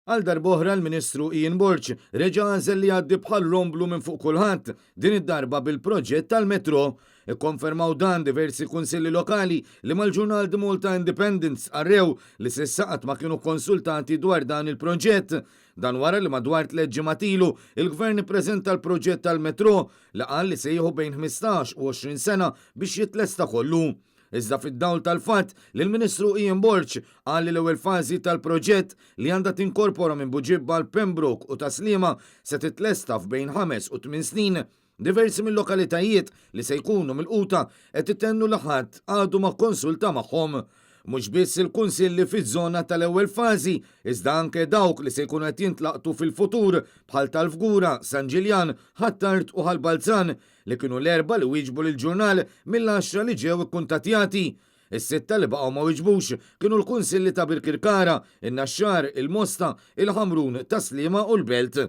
Għal darb'oħra l-Ministru Ian Borg reġa' għażel li jgħaddi bħal romblu minn fuq kulħadd, din id-darba bil-proġett tal-metro. Ikkonfermaw dan diversi kunsilli lokali li mal-ġurnal The Malta Independent stqarrew li s'issa qatt ma kienu kkonsultati dwar dan il-proġett. Dan wara li madwar tlett ġimgħat ilu, il-Gvern ippreżenta l-proġett tal-metro li qal li se jieħu bejn 15 u 20 sena biex jitlesta kollu. Iżda fid-dawl tal-fatt li l-Ministru Ian Borg qal li l-ewwel fażi tal-proġett li għandha tinkorpora minn Buġibba għal Pembroke u Tas-Sliema se titlesta f'bejn ħames u tmien snin, diversi mil-lokalitajiet li se jkunu milquta qed itennu li ħadd għadu ma kkonsulta magħhom. Mhux biss il-kunsilli fiż-żona tal-ewwel fażi, iżda anke dawk li se jkunu qed jintlaqtu fil-futur bħal tal-Fgura, San Ġiljan, Ħ'Attard u Ħal Balzan li kienu l-erbgħa li wieġbu lill-ġurnal mill-għaxra li ġew ikkuntattjati. Is-sitta li baqgħu ma wieġbux kienu l-kunsilli ta' Birkirkara, in-Naxxar, il-Mosta, il-Ħamrun, Tas-Sliema u l-Belt.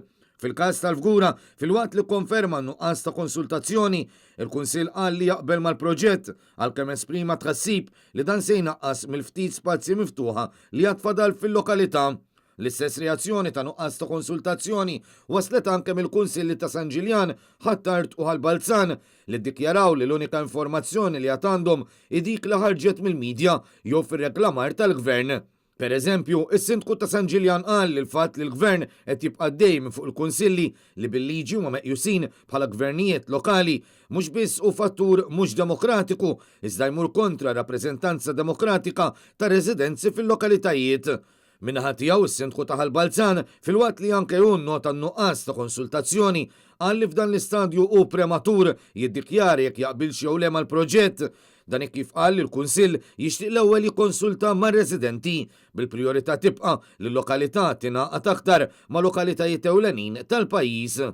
Fil-każ tal-Fgura, filwaqt li kkonferma n-nuqqas ta' konsultazzjoni, il-Kunsill qal li jaqbel mal-proġett, għalkemm esprima tħassib li dan se jnaqqas mill-ftit spazji miftuħa li għad fadal fil-lokalità. L-istess reazzjoni ta' nuqqas ta' konsultazzjoni waslet anke mill-Kunsilli ta' San Ġiljan, Ħ'Attard u Ħal Balzan li ddikjaraw li l-unika informazzjoni li għad għandhom hi dik li ħarġet mill-media jew fir-reklamar tal-Gvern. Per eżempju, is-Sindku ta' San Ġiljan qal li l-fatt li l-Gvern qed jibqa' għaddej minn fuq il-Kunsilli li bil-liġi huma meqjusin bħala gvernijiet lokali mhux biss hu fattur mhux demokratiku iżda jmur kontra r-rappreżentanza demokratika tar-residenzi fil-lokalitajiet. Min-naħa tiegħu, is-Sindku ta' Ħal Balzan, filwaqt li anke hu nnota n-nuqqas ta' konsultazzjoni, qal li f'dan l-istadju hu prematur jiddikjara jekk jaqbilx jew le mal-proġett. Dan hekk kif qal li l-Kunsill jixtieq l-ewwel jikkonsulta mar-residenti, bil-prijorità tibqa' li l-lokalità tingħaqad aktar ma' lokalitajiet ewlenin tal-pajjiż.